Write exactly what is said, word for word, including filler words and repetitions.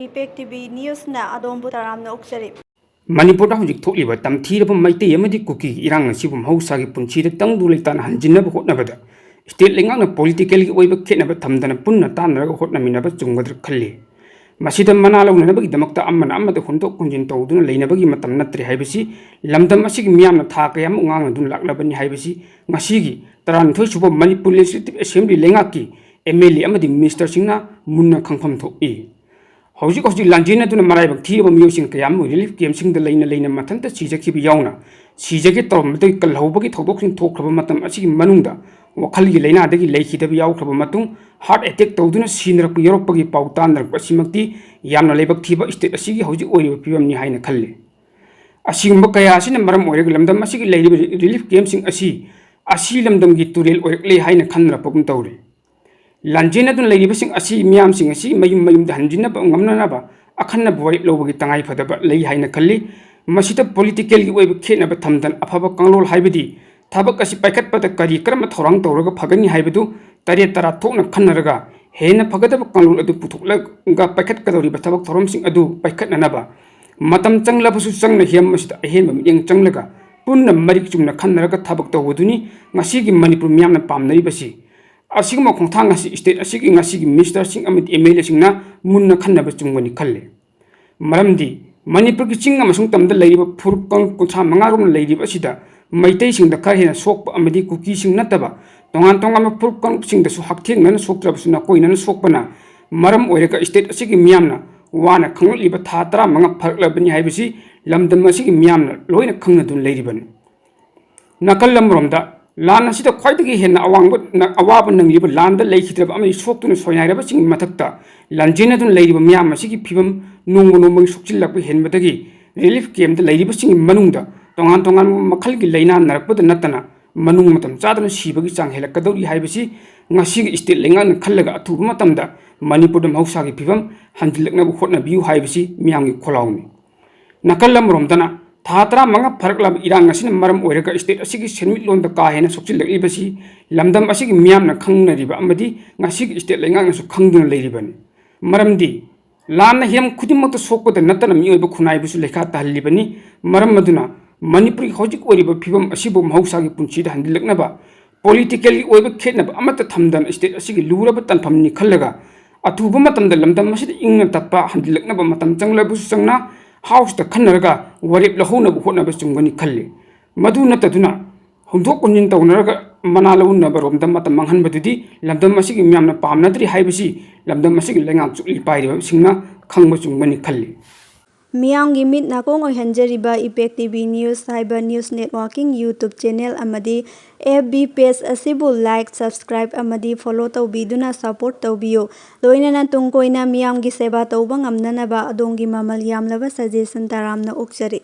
Impact T V ꯅ꯭ꯌꯨꯁꯅ ꯑꯗꯣꯝꯕꯨ ꯇꯔꯥꯝꯅ ꯑꯣꯛꯆꯔꯤ꯫ ꯃꯅꯤꯄꯨꯔꯗ ꯍꯧꯖꯤꯛ ꯊꯣꯛꯂꯤꯕ ꯇꯝꯊꯤꯔꯕ ꯃꯩꯇꯩ ꯑꯃꯗꯤ ꯀꯨꯀꯤꯒꯤ ꯏꯔꯥꯡ ꯑꯁꯤꯕꯨ ꯃꯍꯧꯁꯥꯒꯤ ꯄꯨꯟꯁꯤꯗ ꯇꯪꯗꯨ ꯂꯩꯇꯥꯅ ꯍꯟꯖꯤꯟꯅꯕ ꯍꯣꯠꯅꯕꯗ ꯁ꯭ꯇꯦꯠ ꯂꯩꯉꯥꯛꯅ ꯄꯣꯂꯤꯇꯤꯀꯦꯜꯒꯤ ꯑꯣꯏꯕ ꯈꯦꯠꯅꯕ ꯊꯝꯗꯅ ꯄꯨꯟꯅ ꯇꯥꯟꯅꯔꯒ ꯍꯣꯠꯅꯃꯤꯟꯅꯕ ꯆꯨꯝꯒꯗ꯭ꯔꯥ ꯈꯜꯂꯤ꯫ ꯃꯁꯤꯗ ꯃꯅꯥ ꯂꯧꯅꯅꯕꯒꯤꯗꯃꯛꯇ ꯑꯃꯅ ꯑꯃꯗ ꯍꯨꯟꯗꯣꯛ ꯍꯨꯟꯖꯤꯟ ꯇꯧꯗꯨꯅ ꯂꯩꯅꯕꯒꯤ ꯃꯇꯝ ꯅꯠꯇ꯭ꯔꯦ ꯍꯥꯏꯕꯁꯤ ꯂꯝꯗꯝ ꯑꯁꯤꯒꯤ ꯃꯤꯌꯥꯝꯅ ꯊꯥ ꯀꯌꯥꯃꯨꯛ ꯉꯥꯡꯅꯗꯨꯅ ꯂꯥꯛꯂꯕꯅꯤ ꯍꯥꯏꯕꯁꯤ ꯉꯁꯤꯒꯤ ꯇꯔꯥꯅꯤꯊꯣꯏ ꯁꯨꯕ ꯃꯅꯤꯄꯨꯔ ꯂꯦꯖꯤꯁꯂꯦꯇꯤꯚ ꯑꯦꯁꯦꯝꯕ꯭ꯂꯤ ꯂꯩꯉꯥꯛꯀꯤ ꯑꯦꯝ ꯑꯦꯜ ꯑꯦ ꯑꯃꯗꯤ ꯃꯤꯅꯤꯁꯇꯔꯁꯤꯡꯅ ꯃꯨꯟꯅ ꯈꯪꯐꯝ ꯊꯣꯛꯏ꯫ ꯍꯧꯖꯤꯛ ꯍꯧꯖꯤꯛ ꯂꯥꯟꯖꯦꯟꯅꯗꯨꯅ ꯃꯔꯥꯏꯕꯛ ꯊꯤꯔꯕ ꯃꯤꯑꯣꯏꯁꯤꯡ ꯀꯌꯥ ꯑꯃ ꯔꯤꯂꯤꯐ ꯀꯦꯝꯞꯁꯤꯡꯗ ꯂꯩꯅ ꯂꯩꯅ ꯃꯊꯟꯇ ꯁꯤꯖꯈꯤꯕ ꯌꯥꯎꯅ ꯁꯤꯖꯒꯦ ꯇꯧꯔꯝꯕꯗꯒꯤ ꯀꯜꯍꯧꯕꯒꯤ ꯊꯧꯗꯣꯛꯁꯤꯡ ꯊꯣꯛꯈ꯭ꯔꯕ ꯃꯇꯝ ꯑꯁꯤꯒꯤ ꯃꯅꯨꯡꯗ ꯋꯥꯈꯜꯒꯤ ꯂꯥꯏꯅꯥꯗꯒꯤ ꯂꯩꯈꯤꯗꯕ ꯌꯥꯎꯈ꯭ꯔꯕ ꯃꯇꯨꯡ ꯍꯥꯔꯠ ꯑꯦꯇꯦꯛ ꯇꯧꯗꯨꯅ ꯁꯤꯅꯔꯛꯄ ꯌꯥꯎꯔꯛꯄꯒꯤ ꯄꯥꯎ ꯇꯥꯅꯔꯛꯄ ꯑꯁꯤꯃꯛꯇꯤ ꯌꯥꯝꯅ ꯂꯥꯏꯕꯛ ꯊꯤꯕ ꯁ꯭ꯇꯦꯠ ꯑꯁꯤꯒꯤ ꯍꯧꯖꯤꯛ ꯑꯣꯏꯔꯤꯕ ꯐꯤꯕꯝꯅꯤ ꯍꯥꯏꯅ ꯈꯜꯂꯤ꯫ ꯑꯁꯤꯒꯨꯝꯕ ꯀꯌꯥ ꯑꯁꯤꯅ ꯃꯔꯝ ꯑꯣꯏꯔꯒ ꯂꯝꯗꯝ ꯑꯁꯤꯒꯤ ꯂꯩꯔꯤꯕ ꯔꯤꯂꯤꯐ ꯀꯦꯝꯞꯁꯤꯡ ꯑꯁꯤ ꯑꯁꯤ ꯂꯝꯗꯝꯒꯤ ꯇꯨꯔꯦꯜ ꯑꯣꯏꯔꯛꯂꯦ ꯍꯥꯏꯅ ꯈꯟꯅꯔꯛꯄꯒꯨꯝ ꯇꯧꯔꯤ꯫ ꯂꯥꯟꯖꯦꯟꯅꯗꯨꯅ ꯂꯩꯔꯤꯕꯁꯤꯡ ꯑꯁꯤ, ꯃꯤꯌꯥꯝꯁꯤꯡ ꯑꯁꯤ ꯃꯌꯨꯝ ꯃꯌꯨꯝꯗ ꯍꯟꯖꯤꯟꯅꯕ ꯉꯝꯅꯅꯕ ꯑꯈꯟꯅꯕ ꯋꯥꯔꯦꯞ ꯂꯧꯕꯒꯤ ꯇꯉꯥꯏ ꯐꯗꯕ ꯂꯩ ꯍꯥꯏꯅ ꯈꯜꯂꯤ꯫ ꯃꯁꯤꯗ ꯄꯣꯂꯤꯇꯤꯀꯦꯜꯒꯤ ꯑꯣꯏꯕ ꯈꯦꯠꯅꯕ ꯊꯝꯗꯅ ꯑꯐꯕ ꯀꯥꯡꯂꯣꯟ ꯍꯥꯏꯕꯗꯤ ꯊꯕꯛ ꯑꯁꯤ ꯄꯥꯏꯈꯠꯄꯗ ꯀꯔꯤ ꯀꯔꯝꯕ ꯊꯧꯔꯥꯡ ꯇꯧꯔꯒ ꯐꯒꯅꯤ ꯍꯥꯏꯕꯗꯨ ꯇꯔꯦꯠ ꯇꯔꯥ ꯊꯣꯛꯅ ꯈꯟꯅꯔꯒ ꯍꯦꯟꯅ ꯐꯒꯗꯕ ꯀꯥꯡꯂꯣꯟ ꯑꯗꯨ ꯄꯨꯊꯣꯛꯂꯒ ꯄꯥꯏꯈꯠꯀꯗꯧꯔꯤꯕ ꯊꯕꯛ ꯊꯧꯔꯝꯁꯤꯡ ꯑꯗꯨ ꯄꯥꯏꯈꯠꯅꯅꯕ ꯃꯇꯝ ꯆꯪꯂꯕꯁꯨ ꯆꯪꯅ ꯍꯤꯔꯝ ꯑꯁꯤꯗ ꯑꯍꯦꯟꯕ ꯃꯤꯠꯌꯦꯡ ꯆꯪꯂꯒ ꯄꯨꯟꯅ ꯃꯔꯤꯛ ꯆꯨꯝꯅ ꯈꯟꯅꯔꯒ ꯊꯕꯛ ꯇꯧꯕꯗꯨꯅꯤ ꯉꯁꯤꯒꯤ ꯃꯅꯤꯄꯨꯔ ꯃꯤꯌꯥꯝꯅ ꯄꯥꯝꯅꯔꯤꯕꯁꯤ꯫ ꯑꯁꯤꯒꯨꯝꯕ ꯈꯣꯡꯊꯥꯡ ꯑꯁꯤ ꯁ꯭ꯇꯦꯠ ꯑꯁꯤꯒꯤ ꯉꯁꯤꯒꯤ ꯃꯤꯅꯤꯁꯇꯔꯁꯤꯡ ꯑꯃꯗꯤ ꯑꯦꯝ ꯑꯦꯜ ꯑꯦꯁꯤꯡꯅ ꯃꯨꯟꯅ ꯈꯟꯅꯕ ꯆꯨꯝꯒꯅꯤ ꯈꯜꯂꯤ꯫ ꯃꯔꯝꯗꯤ ꯃꯅꯤꯄꯨꯔꯒꯤ ꯆꯤꯡ ꯑꯃꯁꯨꯡ ꯇꯝꯗ ꯂꯩꯔꯤꯕ ꯐꯨꯔꯨꯞ ꯀꯥꯡꯂꯨꯞ ꯀꯨꯟꯊ꯭ꯔꯥ ꯃꯉꯥ ꯔꯣꯝꯅ ꯂꯩꯔꯤꯕ ꯑꯁꯤꯗ ꯃꯩꯇꯩꯁꯤꯡꯗ ꯈꯔ ꯍꯦꯟꯅ ꯁꯣꯛꯄ ꯑꯃꯗꯤ ꯀꯨꯀꯤꯁꯤꯡ ꯅꯠꯇꯕ ꯇꯣꯉꯥꯟ ꯇꯣꯉꯥꯟꯕ ꯐꯨꯔꯨꯞ ꯀꯥꯡꯂꯨꯞꯁꯤꯡꯗꯁꯨ ꯍꯛꯊꯦꯡꯅꯅ ꯁꯣꯛꯇ꯭ꯔꯕꯁꯨ ꯅꯥꯀꯣꯏꯅꯅ ꯁꯣꯛꯄꯅ ꯃꯔꯝ ꯑꯣꯏꯔꯒ ꯁ꯭ꯇꯦꯠ ꯑꯁꯤꯒꯤ ꯃꯤꯌꯥꯝꯅ ꯋꯥꯅ ꯈꯥꯡꯂꯛꯂꯤꯕ ꯊꯥ ꯇꯔꯥꯃꯉꯥ ꯐꯥꯔꯛꯂꯕꯅꯤ ꯍꯥꯏꯕꯁꯤ ꯂꯝꯗꯝ ꯑꯁꯤꯒꯤ ꯃꯤꯌꯥꯝꯅ ꯂꯣꯏꯅ ꯈꯪꯅꯗꯨꯅ ꯂꯩꯔꯤꯕꯅꯤ꯫ ꯅꯥꯀꯜ ꯑꯃꯔꯣꯝꯗ ꯂꯥꯟ ꯑꯁꯤꯗ ꯈ꯭ꯋꯥꯏꯗꯒꯤ ꯍꯦꯟꯅ ꯑꯋꯥꯡꯕ, ꯑꯋꯥꯕ ꯅꯪꯂꯤꯕ ꯂꯥꯟꯗ ꯂꯩꯈꯤꯗ꯭ꯔꯕ ꯑꯃꯗꯤ ꯁꯣꯛꯇꯨꯅ ꯁꯣꯏꯅꯥꯏꯔꯕꯁꯤꯡꯒꯤ ꯃꯊꯛꯇ ꯂꯥꯟꯖꯦꯟꯅꯗꯨꯅ ꯂꯩꯔꯤꯕ ꯃꯤꯌꯥꯝ ꯑꯁꯤꯒꯤ ꯐꯤꯕꯝ ꯅꯣꯡꯃ ꯅꯣꯡꯃꯒꯤ ꯁꯣꯛꯆꯤꯜꯂꯛꯄ ꯍꯦꯟꯕꯗꯒꯤ ꯔꯤꯂꯤꯐ ꯀꯦꯝꯞꯇ ꯂꯩꯔꯤꯕꯁꯤꯡꯒꯤ ꯃꯅꯨꯡꯗ ꯇꯣꯉꯥꯟ ꯇꯣꯉꯥꯟꯕ ꯃꯈꯜꯒꯤ ꯂꯥꯏꯅꯥ ꯅꯥꯔꯛꯄꯗ ꯅꯠꯇꯅ ꯃꯅꯨꯡ ꯃꯇꯝ ꯆꯥꯗꯅ ꯁꯤꯕꯒꯤ ꯆꯥꯡ ꯍꯦꯜꯂꯛꯀꯗꯧꯔꯤ ꯍꯥꯏꯕꯁꯤ ꯉꯁꯤꯒꯤ ꯁ꯭ꯇꯦꯠ ꯂꯩꯉꯥꯛꯅ ꯈꯜꯂꯒ ꯑꯊꯨꯕ ꯃꯇꯝꯗ ꯃꯅꯤꯄꯨꯔꯗ ꯃꯍꯧꯁꯥꯒꯤ ꯐꯤꯕꯝ ꯍꯟꯖꯤꯜꯂꯛꯅꯕ ꯍꯣꯠꯅꯕꯤꯌꯨ ꯍꯥꯏꯕꯁꯤ ꯃꯤꯌꯥꯝꯒꯤ ꯈꯣꯜꯂꯥꯎꯅꯤ꯫ ꯅꯥꯀꯜ ꯑꯃꯔꯣꯝꯗꯅ ꯊꯥ ꯇꯔꯥꯃꯉꯥ ꯐꯥꯔꯛꯂꯕ ꯏꯔꯥꯡ ꯑꯁꯤꯅ ꯃꯔꯝ ꯑꯣꯏꯔꯒ ꯁ꯭ꯇꯦꯠ ꯑꯁꯤꯒꯤ ꯁꯦꯟꯃꯤꯠꯂꯣꯟꯗ ꯀꯥ ꯍꯦꯟꯅ ꯁꯣꯛꯆꯤꯜꯂꯛꯂꯤꯕꯁꯤ ꯂꯝꯗꯝ ꯑꯁꯤꯒꯤ ꯃꯤꯌꯥꯝꯅ ꯈꯪꯅꯔꯤꯕ ꯑꯃꯗꯤ ꯉꯁꯤꯒꯤ ꯁ꯭ꯇꯦꯠ ꯂꯩꯉꯥꯛꯅꯁꯨ ꯈꯪꯗꯨꯅ ꯂꯩꯔꯤꯕꯅꯤ꯫ ꯃꯔꯝꯗꯤ ꯂꯥꯟꯅ ꯍꯤꯔꯝ ꯈꯨꯗꯤꯡꯃꯛꯇ ꯁꯣꯛꯄꯗ ꯅꯠꯇꯅ ꯃꯤꯑꯣꯏꯕ ꯈꯨꯟꯅꯥꯏꯕꯨꯁꯨ ꯂꯩꯈꯥ ꯇꯥꯍꯜꯂꯤꯕꯅꯤ꯫ ꯃꯔꯝ ꯑꯗꯨꯅ ꯃꯅꯤꯄꯨꯔꯒꯤ ꯍꯧꯖꯤꯛ ꯑꯣꯏꯔꯤꯕ ꯐꯤꯕꯝ ꯑꯁꯤꯕꯨ ꯃꯍꯧꯁꯥꯒꯤ ꯄꯨꯟꯁꯤꯗ ꯍꯟꯖꯤꯜꯂꯛꯅꯕ, ꯄꯣꯂꯤꯇꯤꯀꯦꯜꯒꯤ ꯑꯣꯏꯕ ꯈꯦꯠꯅꯕ ꯑꯃꯠꯇ ꯊꯝꯗꯅ ꯁ꯭ꯇꯦꯠ ꯑꯁꯤꯒꯤ ꯂꯨꯔꯕ ꯇꯥꯟꯐꯝꯅꯤ ꯈꯜꯂꯒ, ꯑꯊꯨꯕ ꯃꯇꯝꯗ ꯂꯝꯗꯝ ꯑꯁꯤꯗ ꯏꯪꯅ ꯇꯞꯄ ꯍꯟꯖꯤꯜꯂꯛꯅꯕ ꯃꯇꯝ ꯆꯪꯂꯕꯁꯨ ꯆꯪꯅ ꯍꯥꯎꯁꯇ ꯈꯟꯅꯔꯒ ꯋꯥꯔꯦꯞ ꯂꯧꯍꯧꯅꯕ ꯍꯣꯠꯅꯕ ꯆꯨꯝꯒꯅꯤ ꯈꯜꯂꯤ꯫ ꯃꯗꯨ ꯅꯠꯇꯗꯨꯅ ꯍꯨꯟꯗꯣꯛ ꯍꯨꯟꯖꯤꯟ ꯇꯧꯅꯔꯒ ꯃꯅꯥ ꯂꯧꯅꯕꯔꯣꯝꯗ ꯃꯇꯝ ꯃꯥꯡꯍꯟꯕꯗꯨꯗꯤ ꯂꯝꯗꯝ ꯑꯁꯤꯒꯤ ꯃꯤꯌꯥꯝꯅ ꯄꯥꯝꯅꯗ꯭ꯔꯤ ꯍꯥꯏꯕꯁꯤ ꯂꯝꯗꯝ ꯑꯁꯤꯒꯤ ꯂꯩꯉꯥꯛ ꯆꯨꯞꯂꯤ ꯄꯥꯏꯔꯤꯕꯁꯤꯡꯅ ꯈꯪꯕ ꯆꯨꯝꯒꯅꯤ ꯈꯜꯂꯤ꯫ ꯃꯤꯌꯥꯝꯒꯤ ꯃꯤꯠ ꯅꯥꯀꯣꯡ ꯑꯣꯏꯍꯟꯖꯔꯤꯕ Impact T V News ꯍꯥꯏꯕ news networking YouTube channel ꯑꯃꯗꯤ F B page ꯑꯁꯤꯕꯨ like, subscribe ꯑꯃꯗꯤ follow ꯇꯧꯕꯤꯗꯨꯅ support ꯇꯧꯕꯤꯌꯨ꯫ ꯂꯣꯏꯅꯅ ꯇꯨꯡ ꯀꯣꯏꯅ ꯃꯤꯌꯥꯝꯒꯤ ꯁꯦꯕꯥ ꯇꯧꯕ ꯉꯝꯅꯅꯕ ꯑꯗꯣꯝꯒꯤ ꯃꯃꯜ ꯌꯥꯝꯂꯕ suggestion ꯇꯔꯥꯝꯅ ꯑꯣꯛꯆꯔꯤ꯫